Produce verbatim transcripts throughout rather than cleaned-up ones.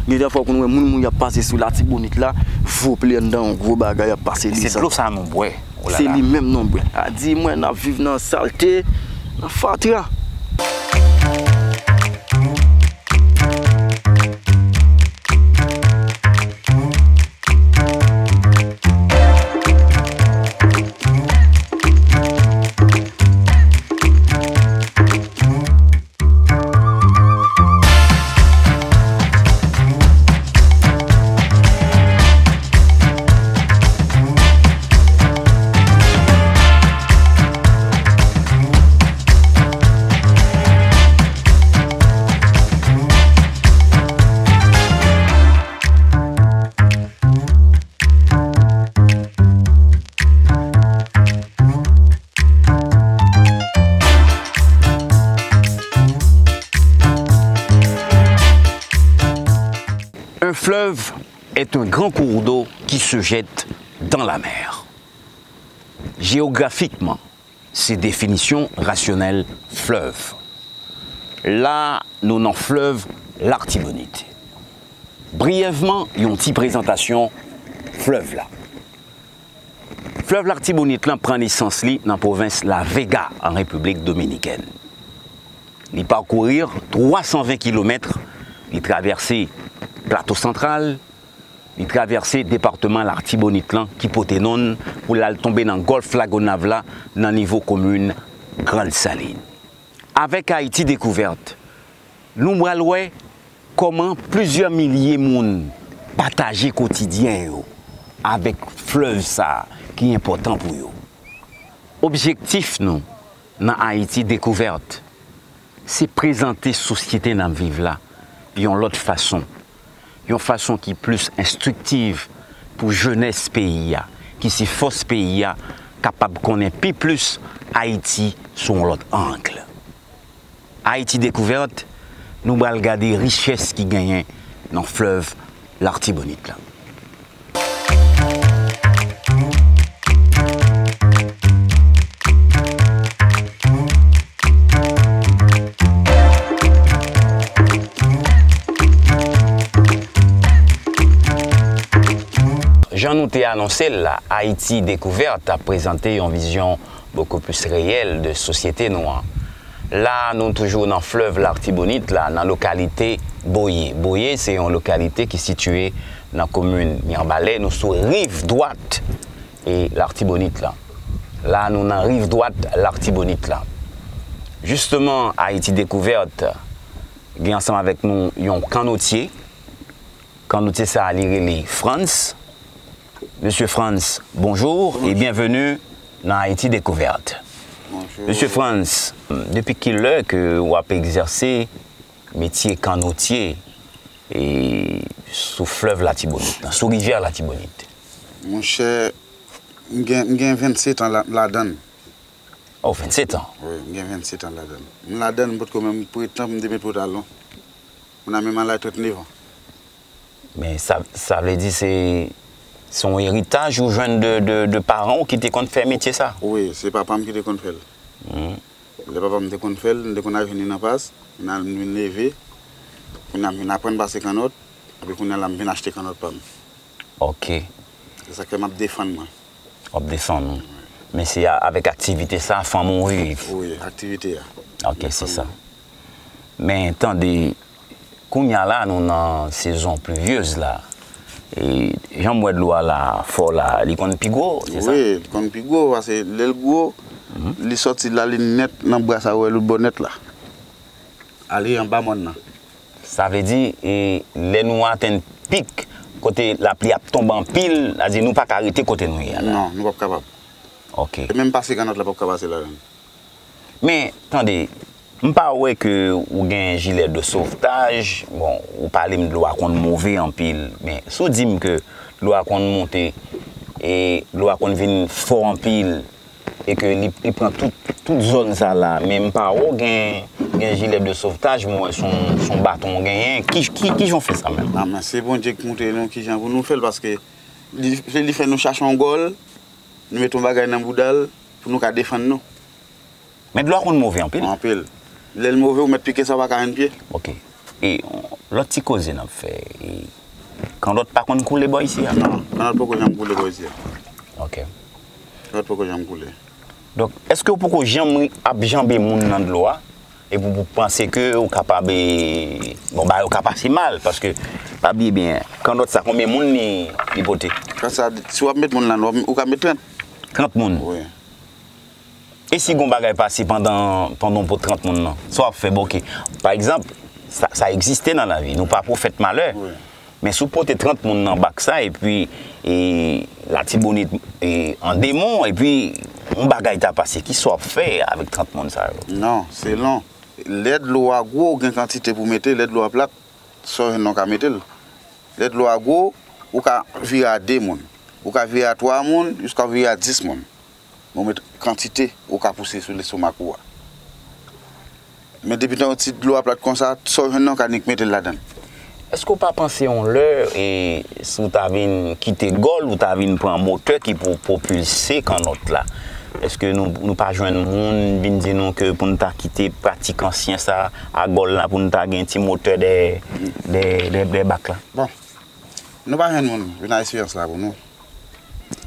Gen tan fò w konn wè moun, moun y ap pase sou Latibonit la, vopli anndan yon gwo bagay ap pase li. Se dlo sa nou bwè. Se li menm nou bwè. A di mwen n ap viv nan salte, nan fatra. Un fleuve est un grand cours d'eau qui se jette dans la mer. Géographiquement, c'est définition rationnelle fleuve. La, nou nan flèv Latibonit. Briyèvman, yon ti prezantasyon flèv la. Flèv Latibonit lan pran nesans li nan pwovens La Vega, an Repiblik Dominikèn. Li pakouri twa san ven kilomèt, li travèse Plato Santral, li travèse depatman Latibonit lan ki pote non l pou l al tonbe nan Gòlf Lagonav la nan nivo komin Grand Salin. Avèk Ayiti Dekouvèt, nou pral wè kòman plizyè milye moun pataje kotidyen yo avèk flèv sa a ki enpòtan pou yo. Objektif nou nan Ayiti Dekouvèt, se prezante sosyete n ap viv la yon lòt fason, yon fason ki plis enstriktiv pou jenès peyi a, ki se fòs peyi a, kapab konnen pi plis Ayiti sou yon lòt ang. Ayiti Dekouvèt, nou pral gade richès ki genyen nan flèv Latibonit la. Jan nou te anonse l la, Ayiti Dekouvèt ap prezante yon vizyon bokou plis reyèl de sosyete nou an. La, nou toujou nan flèv Latibonit la, nan lokalite Boye. Boye, se yon lokalite ki sitiye nan komin Mibalè. Nou sou riv dwat e Latibonit la. La, nou nan riv dwat Latibonit la. Jisteman, Ayiti Dekouvèt gen ansanm avèk nou yon kanotye. Kanotye sa a, li rele Frantz. Mesye Frantz, bonjou e byenveni nan Ayiti Dekouvèt. Mesye Frantz, depi kilè ke w ap egzèse metye kanotye e sou flèv Latibonit lan, sou rivyè Latibonit? Monchè, m gen, m gen vennsetan la, ladan l. Oh, vennsetan? Wi, m gen vennsetan ladan l. M ladan l, m potko menm pran tan pou m te met pantalon. Moun nan menm al trannnev an. Men sa, sa vle di se, se yon eritaj ou jwenn de, de, de paran w ki te konn fè metye sa? Wi, se papa m ki te konn fè l. Hmm. Lè papa m te konn fè l, m te konn al jwenn li nan pas, kounye a m vin leve, kounye a m vin aprann pase kannòt, epi kounye a la m vin achte kannòt pa m. Ok. Se sa k fè m ap defann mwen. W ap defann ou. Men se a, avèk aktivite sa, fanmi w viv. Wi, aktivite a. Ok, se sa. Men tande, kounye a la, nou nan sezon plivyez la. E jan m wè dlo a la, fò la, li konn pi gwo, se sa? Wi, li konn pi gwo, paske lè l gwo, li sòti la, li nèt nan bras a, ou wè l bò nèt la. Ale anba mòn nan. Sa vle di, e, lè nou atenn pik kote lapli ap tonbe anpil, sa di nou pa ka rete kote nou ye a la. Non, nou p ap kapab. Ok. E menm pase kannòt la p ap ka pase ladan. Men, tande, m pa wè ke ou gen jilè de sovtaj. Bon, ou pale m dlo a konn move anpil, men si w di m ke dlo a konn monte e dlo a konn vin fò anpil, e ke li, li pran tout, tout zòn sa la, men m pa wè w gen, gen jilè de sovtaj, mwen wè se yon, se yon baton w genyen. Ki, ki, kijan w fè sa menm? A, men se Bondye ki montre nou kijan pou nou fè l, paske li, li fè nou chache yon gòl, nou mete yon bagay nan bouda l pou nou ka defann nou. Men dlo a konn move anpil. Anpil. Lè l move, ou mèt pike sa, ou pa ka jwenn pye. Ok. E lòt ti koze n ap fè, e, Kandòt pa konn koule bò isi a? Non, Kandòt poko janm koule bò isi a. Ok. Kandòt poko janm koule. Donk, èske w poko janm ap janbe moun nan dlo a? Epi w panse ke ou kapab, e, bon, bagay yo ka pase mal, paske, pa bliye byen, Kandòt sa, konbyen moun li, li pote? Kandòt sa, si w ap met moun lan, w ap, ou ka met trant. Trant moun? Wi. E si gon bagay pase pandan, pandan w pot trant moun nan? Sa w ap fè, bon, ok. Pa egzanp, sa, sa egziste nan lavi. Nou pa pwofèt malè. Wi. Men si w pote trant moun nan bak sa, epi, e, Latibonit, e, an demon, epi yon bagay ta pase, kisa w ap fè avèk trant moun sa yo? Non, selon. Lè dlo a gwo, ou gen kantite pou mete, lè dlo a plat, sa w jwenn nan w ka mete l. Lè dlo a gwo, ou ka vire a de moun, ou ka vire a twa moun, jiska w vire a dis moun. Men w met kantite ou ka pouse sou lestomak ou a. Men depi tan yon ti dlo a plat konsa, sa w jwenn nan, w ka nik mete l ladan l. Èske w pa panse yon lè, e, si w ta vin kite gòl, ou ta vin pran motè ki pou pwopilse kannòt la? Èske nou, nou pa jwenn moun vin di nou ke pou n ta kite pratik ansyen sa a gòl la, pou n ta gen ti motè dèyè, dèyè, dèyè, dèyè bak la? Bon, nou pa jwenn moun vin a esperyans la pou nou.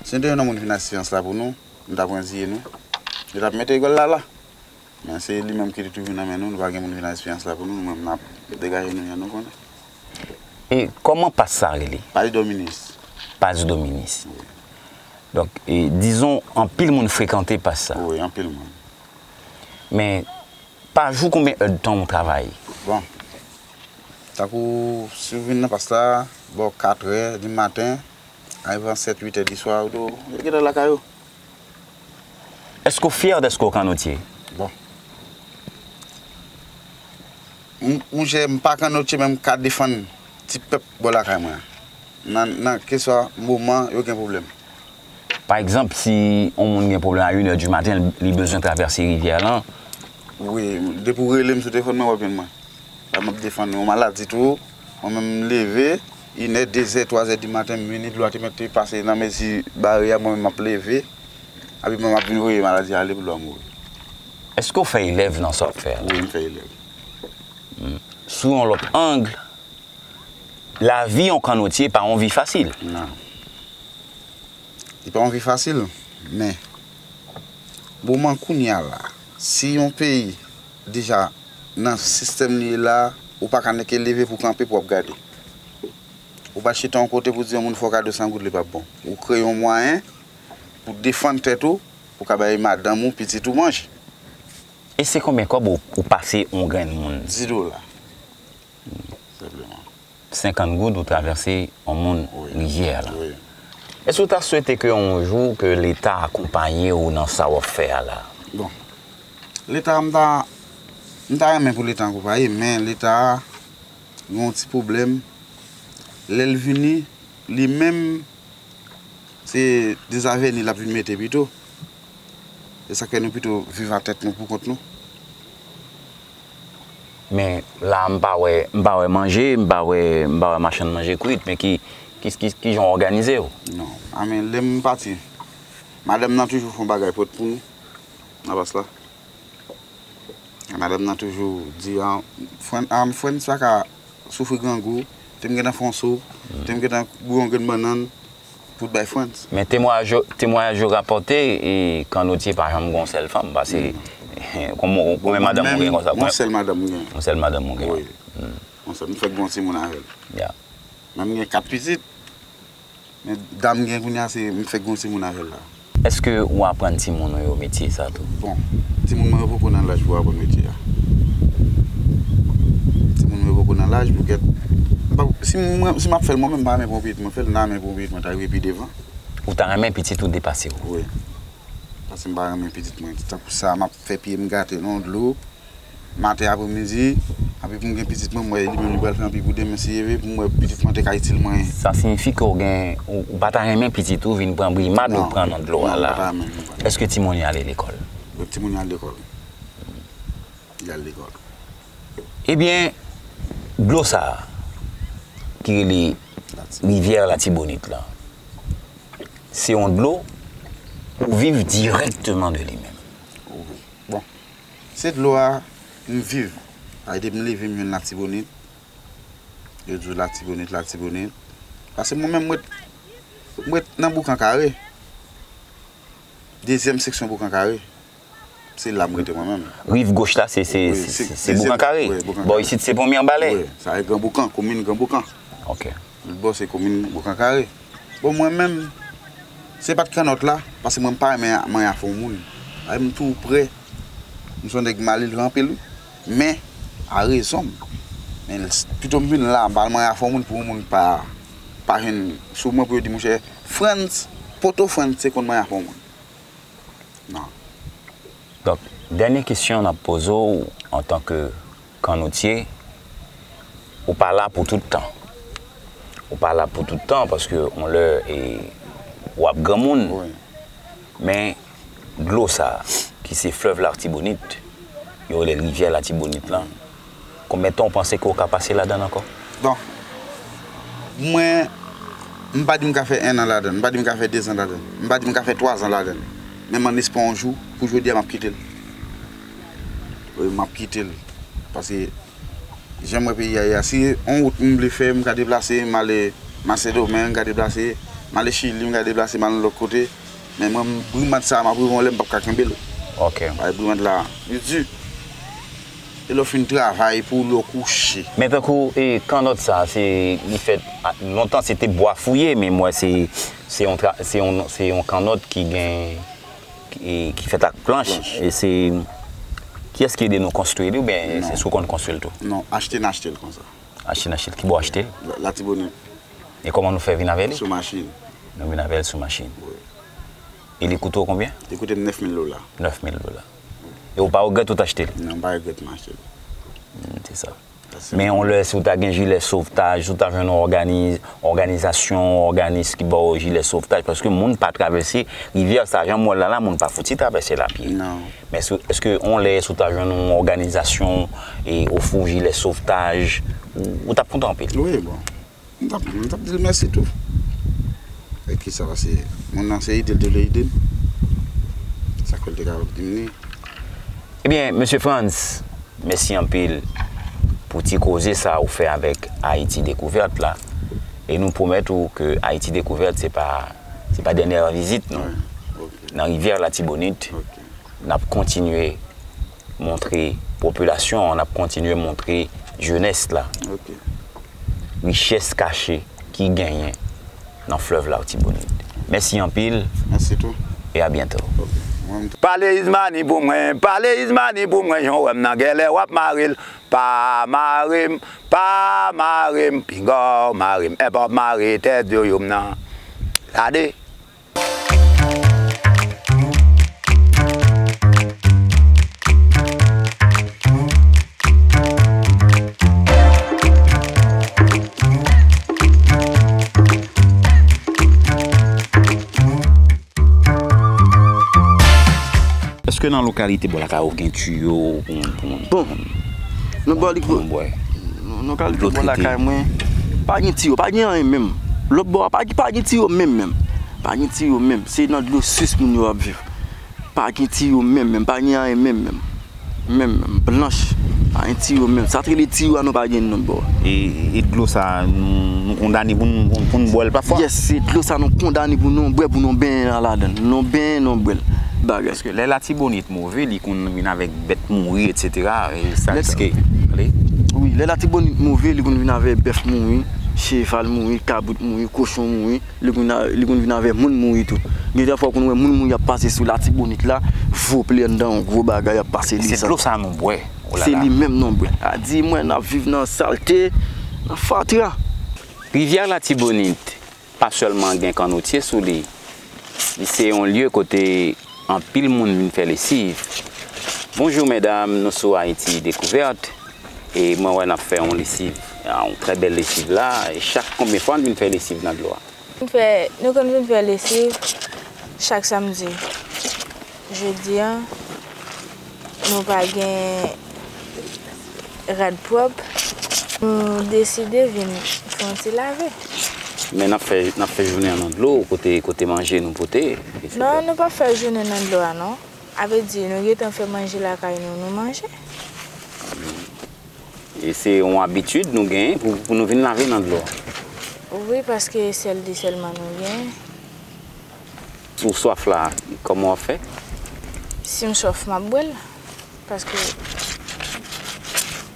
Si nou te jwenn yon moun vin a esperyans la pou nou, nou ta pran ziye nou, nou t ap mete gòl la la. Men se li menm ki te toujou nan men nou, nou pa gen moun vin a esperyans la pou nou, nou menm n ap degaje nou jan nou konnen. E kòman pas sa rele? Pas Dominis. Pas Dominis. Wi. Donk, e, dizon, anpil moun frekante pas sa. Wi, anpil moun. Men, pa jou, konbyen èdtan w travay? Bon, tankou si w vin nan pas la, bò katrè di maten, arive an sèt, uit è di swa, yo gentan lakay yo. Èske w fyè dèske w kannotye? Bon. M, monchè, m pa kannotye, men m ka defann ti pèp bò lakay mwen an. Nan, nan keswa moman yo gen pwoblèm. Pa egzanp, si yon moun gen pwoblèm a inè di maten, li bezwen travèse rivyè lan. Wi, depi w rele m sou telefòn mwen, w ap jwenn mwen. La m ap defann yon maladi tou. Mwen menm, m leve, inè, dezè, twazè di maten, m vini, dlo a te mèt te pase nan mezi bare a, mwen menm, m ap leve. Epi mwen, m ap vin voye maladi a ale pou dlo a mouri. Èske w fè elèv nan sa w ap fè a la? Wi, m fè elèv. Hmm. Sou yon lòt ang, lavi yon kannotye pa yon vi fasil. Non. Li pa yon vi fasil, men moman kounye a la, si yon peyi deja nan sistèm li ye la, ou pa ka nèke leve pou kanpe pou w ap gade. Ou pa chita yon kote pou di yon moun fè w kado san goud, li p ap bon. Ou kreye yon mwayen pou defann tèt ou, pou ka bay madanm ou, pitit ou manje. E se konbyen kòb ou, ou pase yon grenn moun? Dis dola. Senpleman. Senkant goud ou travèse yon moun, wi, rivyè a la. Wi. Èske w ta swete ke yon jou ke Leta akonpaye w nan sa w ap fè a la? Bon, Leta, m ta, m ta renmen pou Leta akonpaye, men Leta gen yon ti pwoblèm. Lè l vini, li menm, se dezavèni l ap vin mete pito. Se sa k fè nou pito viv a tèt nou pou kont nou. Men la, m pa wè, m pa wè manje, m pa wè, m pa wè machann manje kwit, men ki, ki, ki, ki jan w òganize w? Non, a men lè m pati, madanm nan toujou fè yon bagay pot pou nou, nan pas la. Madanm nan toujou di, a, Fran-, a, Frantz pa ka soufri grangou, te m gentan fè yon soup, te m gentan bouyon grenn bannann pou t bay Frantz. Men temwayaj yo, temwayaj yo rapòte, e, kannotye pa janm gen yon sèl fanm, paske, konbyen, konbyen madanm ou gen konsa? Yon sèl madanm m gen. Yon sèl madanm ou gen? Wi. Hmm. Yon sèl, m fèk gen yon timoun avè l. Ya. Men m gen kat pitit. Men dam gen kounye a, se m fèk gen yon timoun avè l la. Èske ou aprann timoun ou yo metye sa tou? Bon, timoun mwen yo poko nan laj pou aprann metye a. Timoun mwen yo poko nan laj pou kèt. M pa, si mwen, si m ap fè l mwen menm, m pa renmen pou yon pitit mwen fè l, m ta renmen pou yon pitit mwen ta rive pi devan. Ou ta renmen pitit ou depase w? Wi. Paske m pa renmen pitit mwen. Tankou sa, m ap fè pye m gate nan dlo. Maten, apremidi, epi pou m gen pitit mwen, m wè li menm li pral fè anpil pou demen si Dye vle, pou m wè pitit mwen te ka itil mwen. Sa siyifi ke w gen, ou, ou pa ta renmen pitit ou vin pran brimad ou pran nan dlo a la. Non, m pa ta renmen l vin pran. Èske timoun yo ale lekòl? Wi, timoun yo al lekòl. Yo al lekòl. Ebyen, dlo sa a, ki rele rivyè Latibonit la, se yon dlo ou viv dirèkteman de li menm. Wi. Bon, se dlo a m viv. Paske depi m leve, m jwenn Latibonit. Yo di w Latibonit, Latibonit. Paske mwen menm, m ret, m ret nan Boukan Kare. Dezyèm seksyon Boukan Kare. Se la m rete mwen menm. Riv goch la, se, se, Wi, se, se, se se Boukan Kare. Wi, Boukan Bò Kare. Isit, se Pwemyè Balè. Wi, sa e Gran Boukan, komin Gran Boukan. Ok. Lòt bò, se komin Boukan Kare. Bon, mwen menm, se pa t kannòt la, paske mwen m pa renmen manyen afè yon moun. Paske m tou prè, m se yon nèg malelve anpil, wi. Men, a rezon m. Men, pito m vin la, m pa al manyen afè yon moun pou yon moun pa, pa jwenn sou mwen pou yo di, monchè, Frantz, Poto Frantz, se konn manyen afè yon moun. Non. Donk, dènye kesyon n ap poze w antanke kannotye, ou pa la pou tout tan. Ou pa la pou tout tan paske yon lè e, w ap granmoun. Wi. Men dlo sa a, ki se flèv Latibonit, yo rele l rivyè Latibonit lan, konbyen tan w panse ke w ka pase ladan l ankò? Bon, mwen, m pa di m ka fè en an ladan l, m pa di m ka fè dezan ladan l, m pa di m ka fè twazan ladan l. Men m an espwa yon jou, pou jodi a, m ap kite l. Wi, m ap kite l. Paske, jan m wè peyi a ye a, si yon wout m vle fè, m ka deplase, m ale Masendomeng, m ka deplase, m ale Chili, m ka deplase, m ale nan lòt kote. Men mwen, brimad sa a, m ap rive yon lè, m p ap ka kenbe l. Ok. Bay brimad la, li di. E lè w fin travay pou lè w kouche. Men tankou, e, kannòt sa, se, li fèt, a, lontan se te bwa fouye, men m wè se, se yon tra-, se yon, se yon kannòt ki gen, ki, ki fèt ak planch. Planch. E se, kiyès ki ede nou konstwi li, oubyen se ou konn konstwi l tou? Non, achte n achte l konsa. Achte n achte l. Ki bò w achte l? La, Latibonit. E kòman nou fè vin avè li? Sou machin. Nou vin avè l sou machin. Wi. E li koute w konbyen? Li koute m nèf mil dola. Nèf mil dola. E ou pa regrèt ou t achte l? Non, m pa regrèt m achte l. Hmm, se sa. Paske Men yon lè, si w ta gen jilè sovtaj, si w ta jwenn yon ògani-, òganizasyon, òganis ki ba w jilè sovtaj, paske moun pa travèse rivyè sa, jan m wè l la, la, moun pa fouti travèse l apye. Non. Men si, èske yon lè, si w ta jwenn yon òganizasyon e ofri w jilè sovtaj, ou, ou t ap kontan anpil? Wi, bon. M t ap, m t ap di l mèsi tou. E kisa, paske moun nan se ede l te vle ede m. Sa k fè l te kapab di m li. Ebyen, mesye Frantz, mèsi anpil pou ti koze sa ou fè avèk Ayiti Dekouvèt la. E nou pwomèt ou ke Ayiti Dekouvèt se pa, se pa dènyè vizit nou. Wi, ok. Nan rivyè Latibonit, Ok. n ap kontinye montre popilasyon an, n ap kontinye montre jenès la Ok. richès kache ki genyen nan flèv Latibonit. Mèsi anpil Mèsi tou. e a byento. Ok. Mwen menm tou. Pale Ismani pou mwen, pale Ismani pou mwen, jan w wè m nan gèlè w ap mare l. Pa mare m, pa mare m, pinga w mare m, èpa w mare tèt vyoyo m nan. Gade. Èske nan lokalite bò lakay ou gen tiyo pou, pou, Bon, nan bò li pou, pou bwè? Nan lokalite Dlo bò trete. lakay mwen, pa gen tiyo, pa gen anyen menm. Lòt bò a, pa, pa gen tiyo menm, menm. Pa gen tiyo menm. Se nan dlo sis moun yo ap viv. Pa gen tiyo menm, menm. Pa gen anyen menm, menm. Menm, menm. Blanch. Pa gen tiyo menm. Sa t rele tiyo a, nou pa gen nan bò a. E, e dlo sa, nou, nou kondane pou n, pou, pou n bwè l pafwa? Yes, se dlo sa nou kondane pou nou bwè, pou nou benyen nan ladan l. Nou benyen, nou bwè l. Bagay. Paske lè Latibonit move, li konn vin avèk bèt mouri, etsetera. E sa Lè riske. Ale. Wi, lè Latibonit move, li konn vin avèk bèf mouri, cheval mouri, kabrit mouri, kochon mouri. Li konn, li konn vin avè moun mouri tou. Gen de fwa w konn wè moun mouri ap pase sou Latibonit la, vople anndan yon gwo bagay ap pase Se li sa. dlo sa nou bwè. Oh là Se là. li menm nou bwè. A di mwen n ap viv nan salte, nan fatra. Rivyè Latibonit pa sèlman gen kannotye sou li, li se yon lye kote anpil moun vin fè lesiv. Bonjou medam, nou sou Ayiti Dekouvèt e mwen wè n ap fè yon lesiv, yon trè bèl lesiv la. E chak konbyen fwa n vin fè lesiv nan dlo a? Nou fè, nou konn vin fè lesiv chak samdi. Jodi a, nou pa gen rad pwòp. Nou deside vin fè yon ti lave. Men n ap fè, n ap fè jounen an nan dlo, kote, kote manje nou pote, etsetera. Non, nou p ap fè jounen nan dlo a, non. A vle di, nou gentan fè manje lakay nou, nou manje. E se yon abitid nou genyen pou, pou nou vin lave nan dlo a. Wi, paske sèl de sèlman nou genyen. Si w swaf la, kòman w ap fè? Si m swaf, m ap bwè l. Paske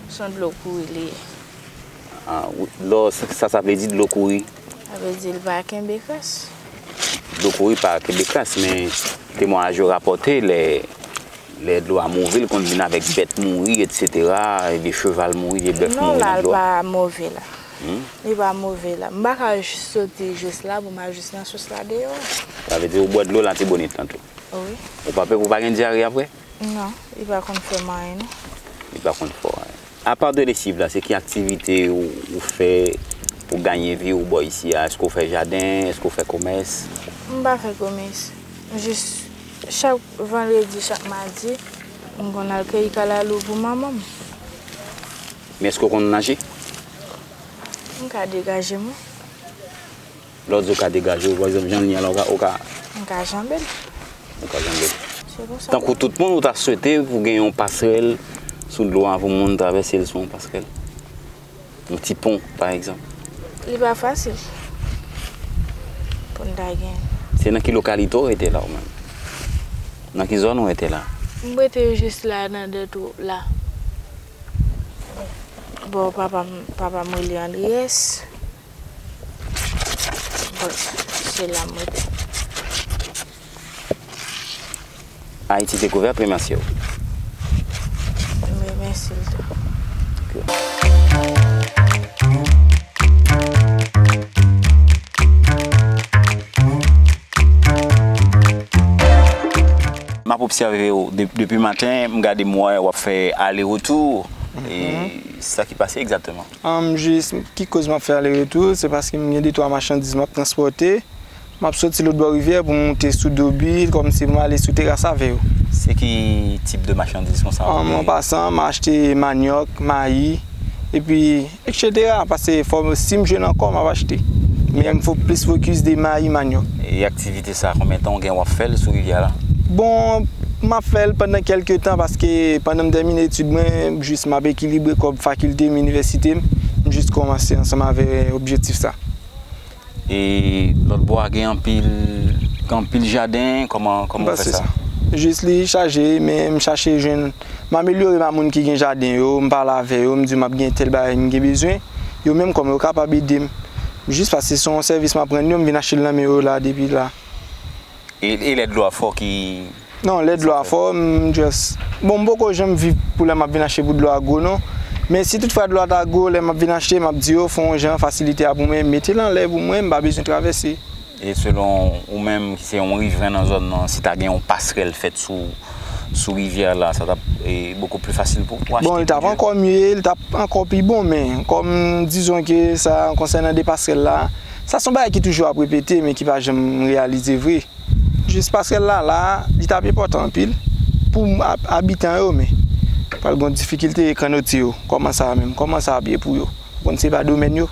se yon dlo kouri li ye. Ah, wi, dlo, sa, sa, sa vle di dlo kouri? Sa vle di l pa kenbe kras. Dlo kouri pa kenbe kras, men temwayaj yo rapòte lè, lè dlo a move, l konn vin avèk bèt mouri, etsetera, de cheval mouri, de bèf mouri nan dlo a. Non, la, l pa move la. Li pa move la. M pa ka sote jis la pou m al jis nan sous la deyò. Sa vle di ou bwè dlo Latibonit lan tou? Wi. Ou pa pè pou w pa gen dyare apre? Non, li pa konn fè m anyen non. Li pa konn fè w anyen. Apa de lesiv la, se ki aktivite ou, ou fè pou ganye vi ou bò isi a? Èske w fè jaden? Èske w fè komès? M pa fè komès. M jis chak vandredi, chak madi, m konn al keyi kalalou pou manman m. Men èske w konn naje? M ka degaje m wi. Lè w di w ka degaje w, pa egzanp, jan l ye a la, ou ka, ou ka. M ka janbe l. Ou ka janbe l. Se konsa. Tankou tout moun, ou ta swete pou gen yon pasrèl sou dlo a, pou moun travèse l sou yon pasrèl? Yon ti pon, pa egzanp. Li pa fasil pou n ta gen. Se nan ki lokalite w rete la, ou menm? Nan ki zòn ou rete la? M rete jis la nan Dètwo la. Bon, papa m, papa m rele Andriyès. Bon, se la m rete. Ayiti Dekouvèt remèsye w. M remèsye l tou. M ap obsève w de- depi maten, m gade m wè w ap fè ale retou. E sa ki pase egzakteman? Am, jis ki koz m ap fè ale retou, se paske m gen de twa machandiz m ap transpòte. M ap soti lòt bò rivyè pou m moute sou do bi, kòmsi pou m ale sou teras avè yo. Se ki tip de machandiz konsa? An, an pasan, m achte manyòk, mayi, epi etsetera. Paske fò, si m jwenn ankò, m ap achte. Men m fo plis fokis de mayi, manyòk. E aktivite sa, konbyen tan w gen w ap fè l sou rivyè la? Bon, m ap fè l pandan kèlke tan, paske pandan m tèmine etid mwen, jis m ap ekilibre kòb fakilte m, inivèsite m, m jis kòmanse ansanm avè objektif sa. E lòt bò a gen anpil, gen anpil jaden, kòman, kòman w fè sa? Jis li chaje, men m chache jwenn, m amelyore m a moun ki gen jaden yo, m pale avè yo, m di yo m ap gen tèl bagay m gen bezwen. Yo menm kòman yo kapab ede m. Jis paske se yon sèvis m ap rann yo, m vin achte l nan men yo la, depi la. E, e lè dlo a fò ki Non, lè dlo a fò, m just. Bon, m poko janm viv pou lè m ap vin achte pou dlo a gwo non. Men si toutfwa dlo a ta gwo, lè m ap vin achte, m ap di yo, fè yon jan fasilite a pou mwen, mete l anlè pou mwen, m pa bezwen travèse. E selon ou menm, ki se yon riven nan zòn nan, si ta gen yon pasrèl fèt sou, sou rivyè la, sa t ap, e, bokou pli fasil pou, pou achte. Bon, li t ap ankò mye, li t ap ankò pi bon, men kòm, dizon ke sa, konsènan de pasrèl la, sa se yon bagay ki toujou ap repete, men ki pa janm reyalize vre. Jis pasrèl la, la, li t ap enpòtan anpil pou m- ab- abitan yo, men pral gen difikilte kanotye yo. Kòman sa menm? Kòman sa ap ye pou yo? Ou konn se pa domèn yo.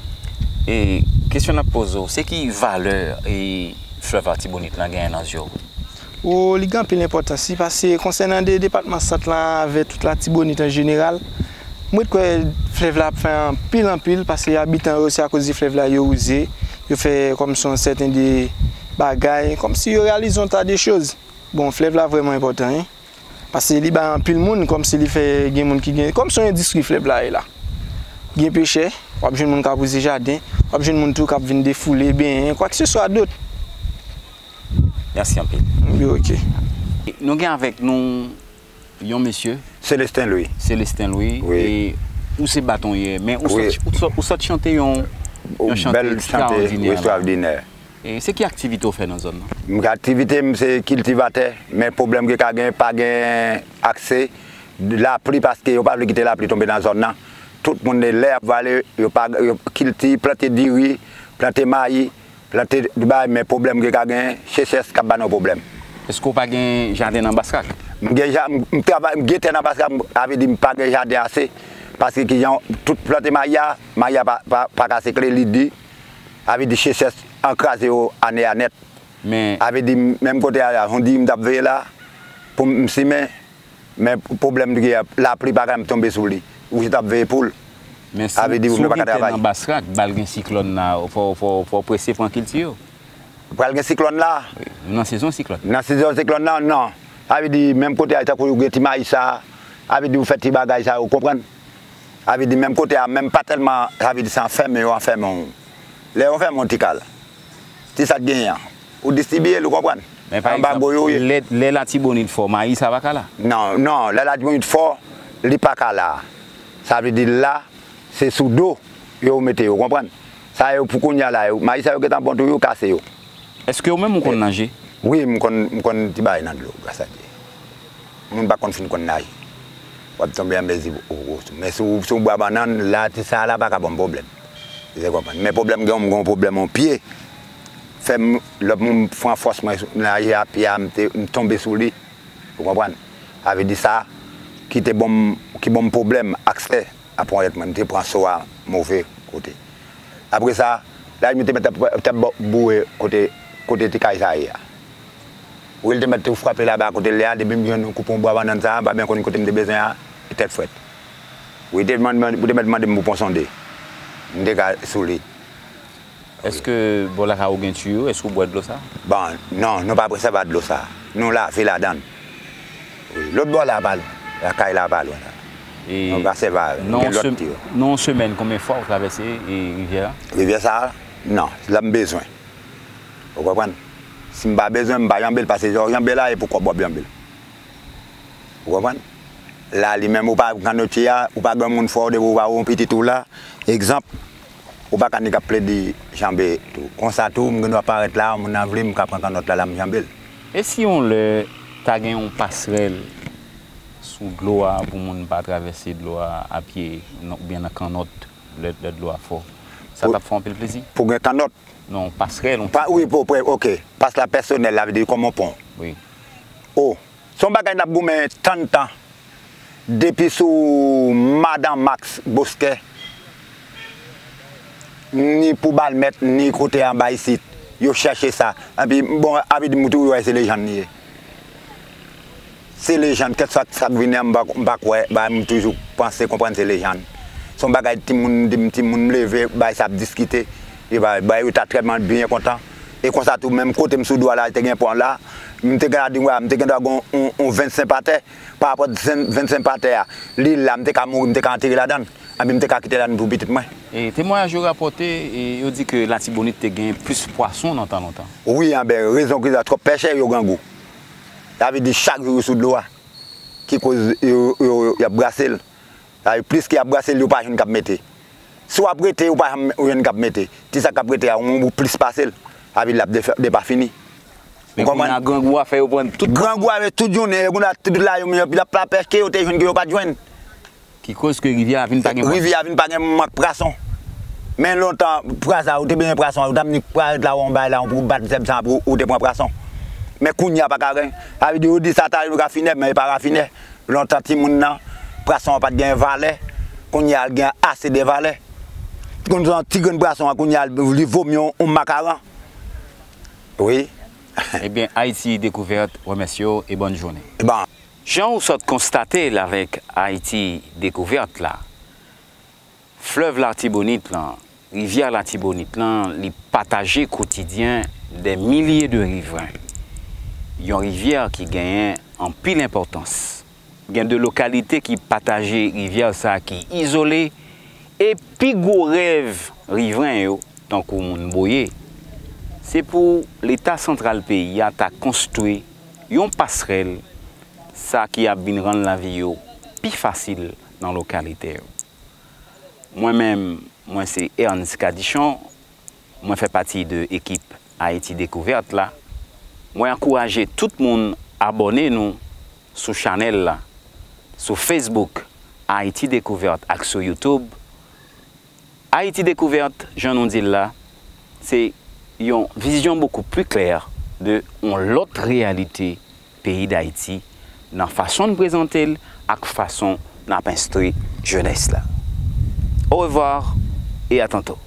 E kesyon n ap poze w, se ki valè e flèv Latibonit lan genyen nan zye w? O, li gen anpil enpòtans, wi, paske konsènan de depatman Sant lan avè tout Latibonit an jeneral, mwen kwè flèv la ap fè anpil, anpil, paske abitan yo, se akoz de flèv la yo wouze, yo fè kòmsi yon sèten de bagay, kòmsi yo reyalize yon ta de choz. Bon, flèv la vrèman enpòtan, wi. Paske li bay anpil moun, kòmsi li fè gen moun ki gen, kòmsi yon endistri flèv la ye la. Gen pechè, w ap jwenn moun k ap wouze jaden, w ap jwenn moun tou k ap vin defoule, benyen, kwakseswa dòt. Mèsi anpil. Yo, oke. Nou gen avèk nou yon mesye. Célestin Louis. Célestin Louis. Wi. E ou se batonyè, men ou Wi. sot, ou sot, ou sot chante yon, yon chante Bèl chante, ekstraòdinè la. Ekstraòdinè. E se ki aktivite w fè nan zòn nan? M, aktivite m se kiltivatè, men pwoblèm ki ka gen, pa gen akse lapli, paske yo pa vle kite lapli tonbe nan zòn nan. Tout moun, lè y ap vale, yo pa, yo kilti, plante diri, plante mayi, plante bagay, men pwoblèm ki ka gen, sechrès k ap ba nou pwoblèm. Èske w pa gen jaden nan Baskrak? M gen ja-, m, m travay, m gen tè nan Baskrak, m, sa vle di m pa gen jaden ase, paske kijan tout plante mayi a, mayi a pa, pa, pa ka sekle, li di, sa vle di sechrès an kraze yo ane a nèt. Men Sa vle di, menm kote a, yon diri m t ap veye la, pou m simen, men pwoblèm ki gen, lapli pa ka menm tonbe sou li. Ou jis ap veye poul. Men si, sa vle di si w gen tè nan Basrak, bal gen siklòn la, fò, fò, fò w prese pran kilti yo. Pral gen siklòn la. Wi, nou nan sezon siklòn. Nan sezon siklòn la, non. Sa vle di, menm kote a, tankou ou gen ti mayi sa, sa vle di, ou fè ti bagay sa, ou konprann? Sa vle di, menm kote a, menm pa tèlman, sa vle di, se anfèmen yo anfèmen w. Lè yo anfèmen w, ti kal. Ti sa k genyen an. Ou distribiye l, ou konprann? Men pa egzanp, lè, lè Latibonit fò, mayi sa pa ka la? Non, non, lè Latibonit fò, li pa ka la. Sa vle di, la, se sou do yo mete yo, konprann? Sa yo pou kounye a la, yo, mayi sa yo gentan bon tou, yo kase yo. Èske ou menm ou konn naje? Wi, m konn, m konn ti bagay nan dlo, gras a Dye. Moun pa konn fin konn naje. W ap tonbe an mezi, o, o, men si w, si w bwa bannann, la, ti sa la pa ka ban m pwoblèm. Ou konprann? Men pwoblèm gen, m gen yon pwoblèm yon pye. Fè m, lòt moun pran fòs mwen, naje a pye a, m te, m tonbe sou li. Ou konprann? Sa vle di sa, ki te ban m, ki ban m pwoblèm, aksè. Apre yon lòt mwen, m te pran so a move kote. Apre sa, la, m te mèt t ap, t ap boure kote, kote ti kay sa ye a. Wi, l te mèt tou frape laba kote l ye a, depi m jwenn yon koupon bwa bannann sa a, m pa byen konn kote m te bezwen a, tèt frèt. Wi, te mande, ou te mèt mande m pou pran sonde. M te ka sou li. Èske bò lakay ou gen tiyo? Èske ou bwè dlo sa? Bon, non, nou pa presèvwa dlo sa. Nou lave ladan l. Wi, lòt bò la pa lwen. Lakay la pa lwen la. E nou pa sèvwa, gen lòt tiyo. Nan yon semèn, konbyen fwa ou travèse, e, rivyè a? Rivyè sa a? Non, lè m bezwen. Ou konprann? Si m pa bezwen, m pa janbe l, paske lè w janbe la, e pou kòb w ap janbe l. Ou konprann? La, li menm, ou pa kanotye a, ou pa gen moun fè w depi ou pa wè yon pitit ou la. Egzanp, ou pa ka ni k ap plede janbe tou. Konsa tou, m gen dwa parèt la, yon moun nan vle, m ka pran kannòt la, la m janbe l. E si yon lè, ta gen yon pasrèl sou dlo a pou moun pa travèse dlo a apye, non, oubyen nan kannòt, lè, lè dlo a fò? Sa t ap fè w anpil plezi? Pou gen kannòt? Non, pasrèl, yon ti pon. Wi, pou, pou, oke. Pas la pèsonèl, la vle di kòm yon pon. Wi. O, se yon bagay n ap goumen tann tan. Depi sou madan Max Bosquet, ni pou Balmèt, ni kote anba isit, yo chèche sa. Epi, bon, sa vle di m toujou wè se lejann li ye. Se lejann, kèlkeswa sa k vini an, m pa, m pa kwè, ba, m toujou panse, konprann se lejann. Se yon bagay timoun, m di m timoun, m leve, bay sa ap diskite. E ba, ba, yo ta tèlman byen kontan. E konsa tou, menm kote m sou dwa la, te gen pon la, m te gen dwa di, m te gen dwa gen yon, yon vennsenk pa tè. Pa rapò vennsenk pa tè a, li la, m te ka mouri, m te ka antere ladan l. Anpi m te ka kite ladan l pou pitit mwen. E temwayaj yo rapòte, e yo di ke Latibonit te gen plis pwason nan tan lontan. Wi, anben, rezon ki la, twòp pèchè, yo grangou. Sa vle di chak jou yo sou dlo a. Ki koz yo, yo, yo, y ap brase l. Sa vle di plis ke y ap brase l, yo pa jwenn k ap mete. Si w ap rete, ou pa janm jwenn k ap mete. Ti sa k ap rete a, ou plis pase l. Sa vle di l ap defa-, depafini. Men kounye a grangou a fè yo pran tout. Grangou a fè tout jounen, e kounye a tout la, yo, yo, y ap lapèch ke yo te jwenn ke yo pa t jwenn. Ki koz ke rivyè a vin pa gen pwason. Rivyè a vin pa gen mank pwason. Men lontan, pwa sa, ou te bezwen pwason, ou t ap ni pwa la, ou yon bay la, ou bat zèb sa, ou, ou te pran pwason. Men kounye a pa ka gen. Sa vle di, ou di sa ta rafinè, men e pa rafinè. Lontan timoun nan, pwason an pa t gen valè. Kounye a, l gen ase de valè. Kounye a, ti grenn pwason an, kounye a, li vo mye yon, yon makaran. Wi. Ebyen, Ayiti Dekouvèt remèsye w e bòn jounen. Bon. Jan ou sot konstate l avèk Ayiti Dekouvèt la, flèv Latibonit lan, rivyè Latibonit lan, li pataje kotidyen dè milye de rivren. Yon rivyè ki genyen anpil enpòtans. Gen de lokalite ki pataje rivyè sa a ki izole, e pi gwo rèv rivren yo, tankou moun Boye, se pou Leta santral peyi a ta konstwi yon pasrèl, sa ki ap vin rann lavi yo pi fasil nan lokalite yo. Mwen menm, mwen se Ernst Cadichon, mwen fè pati de ekip Ayiti Dekouvèt la. Mwen ankouraje tout moun abòne nou sou chanèl la, sou Facebook Ayiti Dekouvèt ak sou YouTube. Ayiti Dekouvèt, jan nou di l la, se yon vizyon bokou pli klè de yon lòt reyalite peyi Dayiti nan fason n prezante l ak fason n ap enstwi jenès la. Au revoir et à tantôt.